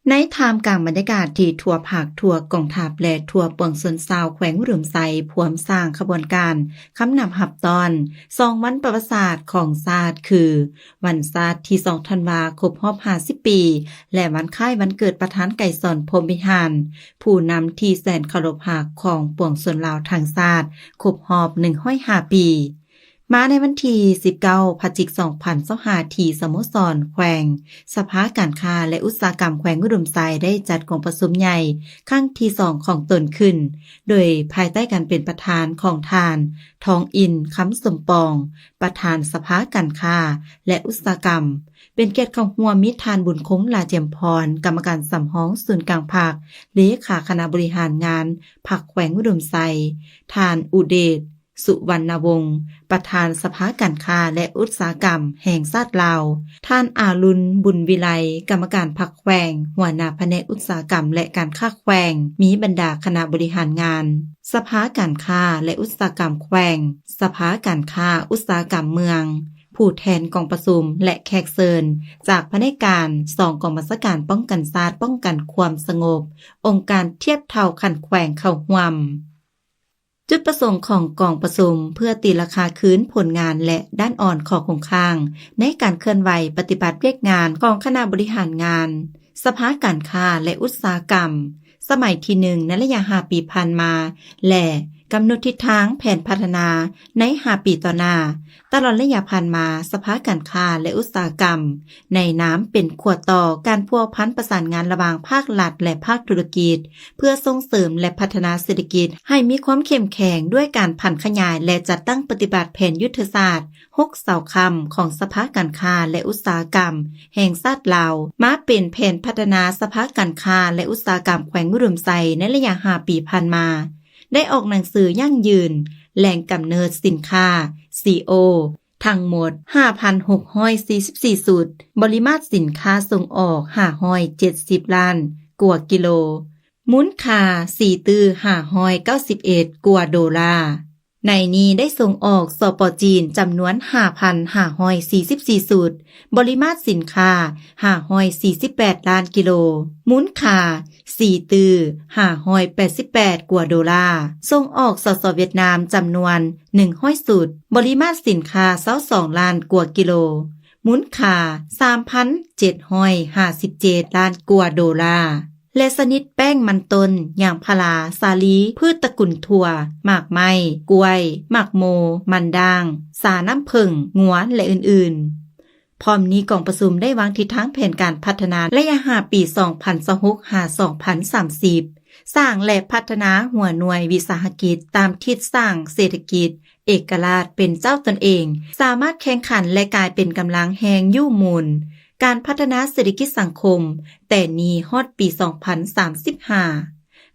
ໃນທ່າມກາງບັນຍາກາດທີ່ທົ່ວພາກ, ທົ່ວກອງທັບ ແລະ ທົ່ວປວງຊົນຊາວແຂວງອຸດົມໄຊ ພວມສ້າງຂະບວນການຄຳນັບຮັບຕ້ອນສອງວັນປະຫວັດສາດຂອງຊາດ ຄື ວັນຊາດທີສອງທັນວາ ຄົບຮອບຫ້າສິບປີ ແລະ ວັນຄ້າຍວັນເກີດປະທານໄກສອນ ພົມວິຫານ ຜູ້ນຳທີ່ແສນເຄົາລົບຮັກຂອງປວງຊົນລາວທັງຊາດ ຄົບຮອບໜຶ່ງຮ້ອຍຫ້າປີ. ມາໃນວັນທີສິບເກົ້າ ພະຈິກ ສອງພັນຊາວຫ້າ ທີ່ສະໂມສອນແຂວງ, ສະພາການຄ້າ ແລະ ອຸດສາຫະກຳແຂວງອຸດົມໄຊ ໄດ້ຈັດກອງປະຊຸມໃຫຍ່ຄັ້ງທີສອງຂອງຕົນຂຶ້ນ, ໂດຍພາຍໃຕ້ການເປັນປະທານຂອງທ່ານ ທອງອິນ ຄຳສົມປອງ ປະທານສະພາການຄ້າ ແລະ ອຸດສາຫະກຳ, ເປັນກຽດເຂົ້າຮ່ວມມີທ່ານ ບຸນຄົງ ຫຼ້າຈຽມພອນ ກຳມະການສຳຮອງສູນກາງພັກ, ເລຂາຄະນະບໍລິຫານງານພັກແຂວງອຸດົມໄຊ, ທ່ານ ອຸເດດ ສຸວັນນະວົງ ປະທານສະພາການຄ້າ ແລະ ອຸດສາຫະກຳແຫ່ງຊາດລາວ, ທ່ານ ອາລຸນ ບຸນວິໄລ ກຳມະການພັກແຂວງ, ຫົວໜ້າພະແນກອຸດສາຫະກຳ ແລະ ການຄ້າແຂວງ, ມີບັນດາຄະນະບໍລິຫານງານ ສະພາການຄ້າ ແລະ ອຸດສາຫະກຳແຂວງ, ສະພາການຄ້າ ອຸດສາຫະກຳເມືອງ, ຜູ້ແທນກອງປະຊຸມ ແລະ ແຂກເຊີນຈາກພະແນກການສອງກອງບັນຊາການປ້ອງກັນຊາດ, ປ້ອງກັນຄວາມສະຫງົບ, ອົງການທຽບເທົ່າຂັ້ນແຂວງເຂົ້າຮ່ວມ. ຈຸດປະສົງຂອງກອງປະຊຸມ ເພື່ອຕີລາຄາຄືນຜົນງານ ແລະ ດ້ານອ່ອນ, ຂໍ້ຄົງຄ້າງ ໃນການເຄື່ອນໄຫວປະຕິບັດວຽກງານຂອງຄະນະບໍລິຫານງານ ສະພາການຄ້າ ແລະ ອຸດສາຫະກຳ ສະໄໝທີໜຶ່ງ ໃນໄລຍະຫ້າປີຜ່ານມາ ແລະ ກຳນົດທິດທາງແຜນພັດທະນາໃນຫ້າປີຕໍ່ໜ້າ. ຕະຫຼອດໄລຍະຜ່ານມາ, ສະພາການຄ້າ ແລະ ອຸດສາຫະກຳ ໃນນາມເປັນຂົ້ວຕໍ່ການພົວພັນປະສານງານລະຫວ່າງພາກລັດ ແລະ ພາກທຸລະກິດ ເພື່ອສົ່ງເສີມ ແລະ ພັດທະນາເສດຖະກິດໃຫ້ມີຄວາມເຂັ້ມແຂງ ດ້ວຍການຜັນຂະຫຍາຍ ແລະ ຈັດຕັ້ງປະຕິບັດແຜນຍຸດທະສາດຫົກເສົາຄ້ຳຂອງສະພາການຄ້າ ແລະ ອຸດສາຫະກຳແຫ່ງຊາດລາວ ມາເປັນແຜນພັດທະນາສະພາການຄ້າ ແລະ ອຸດສາຫະກຳແຂວງອຸດົມໄຊ ໃນໄລຍະຫ້າປີຜ່ານມາ, ໄດ້ອອກໜັງສືຢັ້ງຢືນແຫຼ່ງກຳເນີດສິນຄ້າ ຊີໂອ ທັງໝົດຫ້າພັນຫົກຮ້ອຍສີ່ສິບສີ່ຊຸດ, ບໍລິມາດສິນຄ້າສົ່ງອອກຫ້າຮ້ອຍເຈັດສິບລ້ານກວ່າກິໂລ, ມູນຄ່າສີ່ຕື້ຫ້າຮ້ອຍເກົ້າສິບເອັດກວ່າໂດລາ. ໃນນີ້ໄດ້ສົ່ງອອກ ສປ ຈີນ ຈຳນວນຫ້າພັນຫ້າຮ້ອຍສີ່ສິບສີ່ຊຸດ, ບໍລິມາດສິນຄ້າຫ້າຮ້ອຍສີ່ສິບແປດລ້ານກິໂລ, ມູນຄ່າສີ່ຕື້ຫ້າຮ້ອຍແປດສິບແປດກວ່າໂດລາ, ສົ່ງອອກ ສສ ຫວຽດນາມ ຈຳນວນ ໜຶ່ງຮ້ອຍຊຸດ, ບໍລິມາດສິນຄ້າຊາວສອງລ້ານກວ່າກິໂລ, ມູນຄ່າສາມພັນເຈັດຮ້ອຍຫ້າສິບເຈັດລ້ານກວ່າໂດລາ ແລະ ຊະນິດແປ້ງມັນຕົ້ນ, ຢາງພາລາ, ສາລີ, ພືດຕະກຸນຖົ່ວ, ໝາກໄມ້, ກ້ວຍ, ໝາກໂມ, ມັນດ້າງ, ຊານ້ຳເຜິ້ງ, ງົວ ແລະ ອື່ນໆ. ພ້ອມນີ້ ກອງປະຊຸມໄດ້ວາງທິດທາງແຜນການພັດທະນາໄລຍະຫ້າປີ ສອງພັນຊາວຫົກ ຫາ ສອງພັນສາມສິບ, ສ້າງ ແລະ ພັດທະນາຫົວໜ່ວຍວິສາຫະກິດຕາມທິດສ້າງເສດຖະກິດເອກະລາດເປັນເຈົ້າຕົນເອງ, ສາມາດແຂ່ງຂັນ ແລະ ກາຍເປັນກຳລັງແຮງຍູ້ໝູນການພັດທະນາເສດຖະກິດສັງຄົມແຕ່ນີ້ຮອດປີສອງພັນສາມສິບຫ້າ,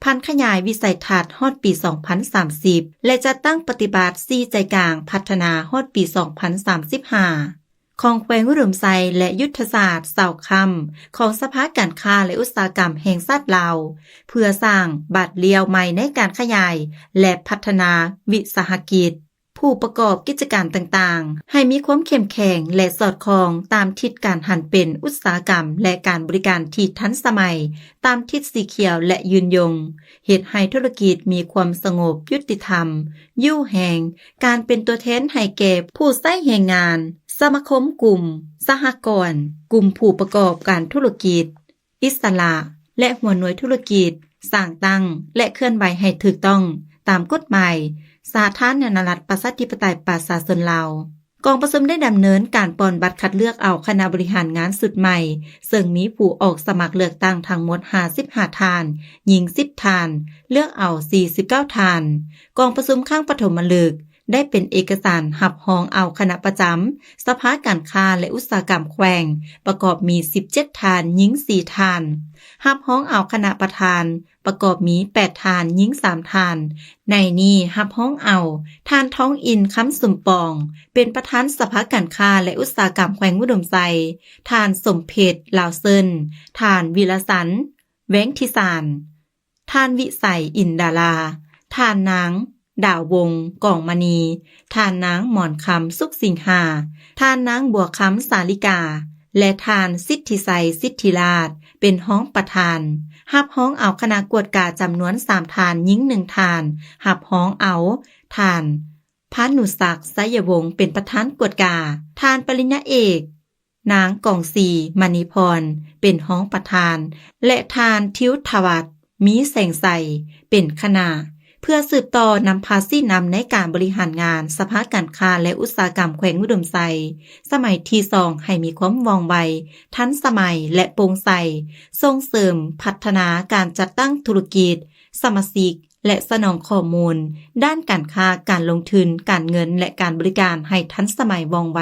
ຜັນຂະຫຍາຍວິໄສທັດຮອດປີສອງພັນສາມສິບ ແລະ ຈັດຕັ້ງປະຕິບັດສີ່ໃຈກາງພັດທະນາຮອດປີສອງພັນສາມສິບຫ້າ ຂອງແຂວງອຸດົມໄຊ ແລະ ຍຸດທະສາດເສົາຄ້ຳຂອງສະພາການຄ້າ ແລະ ອຸດສາຫະກຳແຫ່ງຊາດລາວ ເພື່ອສ້າງບາດລ້ຽວໃໝ່ໃນການຂະຫຍາຍ ແລະ ພັດທະນາວິສາຫະກິດ ຜູ້ປະກອບກິດຈະການຕ່າງໆ ໃຫ້ມີຄວາມເຂັ້ມແຂງ ແລະ ສອດຄ່ອງຕາມທິດການຫັນເປັນອຸດສາຫະກຳ ແລະ ການບໍລິການທີ່ທັນສະໄໝ ຕາມທິດສີຂຽວ ແລະ ຍືນຍົງ, ເຮັດໃຫ້ທຸລະກິດມີຄວາມສະຫງົບ, ຍຸຕິທຳ, ຢູ່ແຮງ, ການເປັນຕົວແທນໃຫ້ແກ່ຜູ້ໃຊ້ແຮງງານ, ສະມາຄົມກຸ່ມ, ສະຫະກອນ, ກຸ່ມຜູ້ປະກອບການທຸລະກິດ ອິດສະຫຼະ ແລະ ຫົວໜ່ວຍທຸລະກິດ, ສ້າງຕັ້ງ ແລະ ເຄື່ອນໄຫວໃຫ້ຖືກຕ້ອງຕາມກົດໝາຍສາທາລະນະລັດ ປະຊາທິປະໄຕ ປະຊາຊົນລາວ. ກອງປະຊຸມໄດ້ດຳເນີນການປ່ອນບັດຄັດເລືອກເອົາຄະນະບໍລິຫານງານຊຸດໃໝ່, ເຊິ່ງມີຜູ້ອອກສະໝັກເລືອກຕັ້ງທັງໝົດຫ້າສິບຫ້າທ່ານ, ຍິງສິບທ່ານ, ເລືອກເອົາສີ່ສິບເກົ້າທ່ານ. ກອງປະຊຸມຄັ້ງປະຖົມມະລຶກ ໄດ້ເປັນເອກະສານຮັບຮອງເອົາຄະນະປະຈຳສະພາການຄ້າ ແລະ ອຸດສາຫະກຳແຂວງ ປະກອບມີສິບເຈັດທ່ານ, ຍິງສີ່ທ່ານ, ຮັບຮອງເອົາຄະນະປະທານ ປະກອບມີແປດທ່ານ, ຍິງສາມທ່ານ. ໃນນີ້ຮັບຮອງເອົາທ່ານ ທອງອິນ ຄຳສົມປອງ ເປັນປະທານສະພາການຄ້າ ແລະ ອຸດສາຫະກຳແຂວງອຸດົມໄຊ, ທ່ານ ສົມເພັດ ລາວເຊີນ, ທ່ານ ວິລະສັນ ແວງທິສານ, ທ່ານ ວິໄສ ອິນດາລາ, ທ່ານນາງ ດາວວົງ ກອງມະນີ, ທ່ານນາງ ໝອນຄຳ ສຸກສິງຫາ, ທ່ານນາງ ບົວຄຳ ສາລິກາ ແລະ ທ່ານ ສິດທິໄຊ ສິດທິລາດ ເປັນຮອງປະທານ. ຮັບຮອງເອົາຄະນະກວດກາຈຳນວນ ສາມ ທ່ານ, ຍິງ ໜຶ່ງ ທ່ານ. ຮັບຮອງເອົາ ທ່ານ ພານຸສັກ ໄຊຍະວົງ ເປັນປະທານກວດກາ, ທ່ານ ປະລິນຍາເອກ ນາງ ກອງສີ ມະນີພອນ ເປັນຮອງປະທານ ແລະ ທ່ານ ທິວທະວັດ ມີແສງໄຊ ເປັນຄະນະ ເພື່ອສືບຕໍ່ນຳພາຊີ້ນຳໃນການບໍລິຫານງານສະພາການຄ້າ ແລະ ອຸດສາຫະກຳແຂວງອຸດົມໄຊ ສະໄໝທີສອງ ໃຫ້ມີຄວາມວ່ອງໄວ, ທັນສະໄໝ ແລະ ໂປ່ງໃສ, ສົ່ງເສີມພັດທະນາການຈັດຕັ້ງທຸລະກິດ, ສະມາຊິກ ແລະ ສະໜອງຂໍ້ມູນດ້ານການຄ້າ, ການລົງທຶນ, ການເງິນ ແລະ ການບໍລິການໃຫ້ທັນສະໄໝ, ວ່ອງໄວ.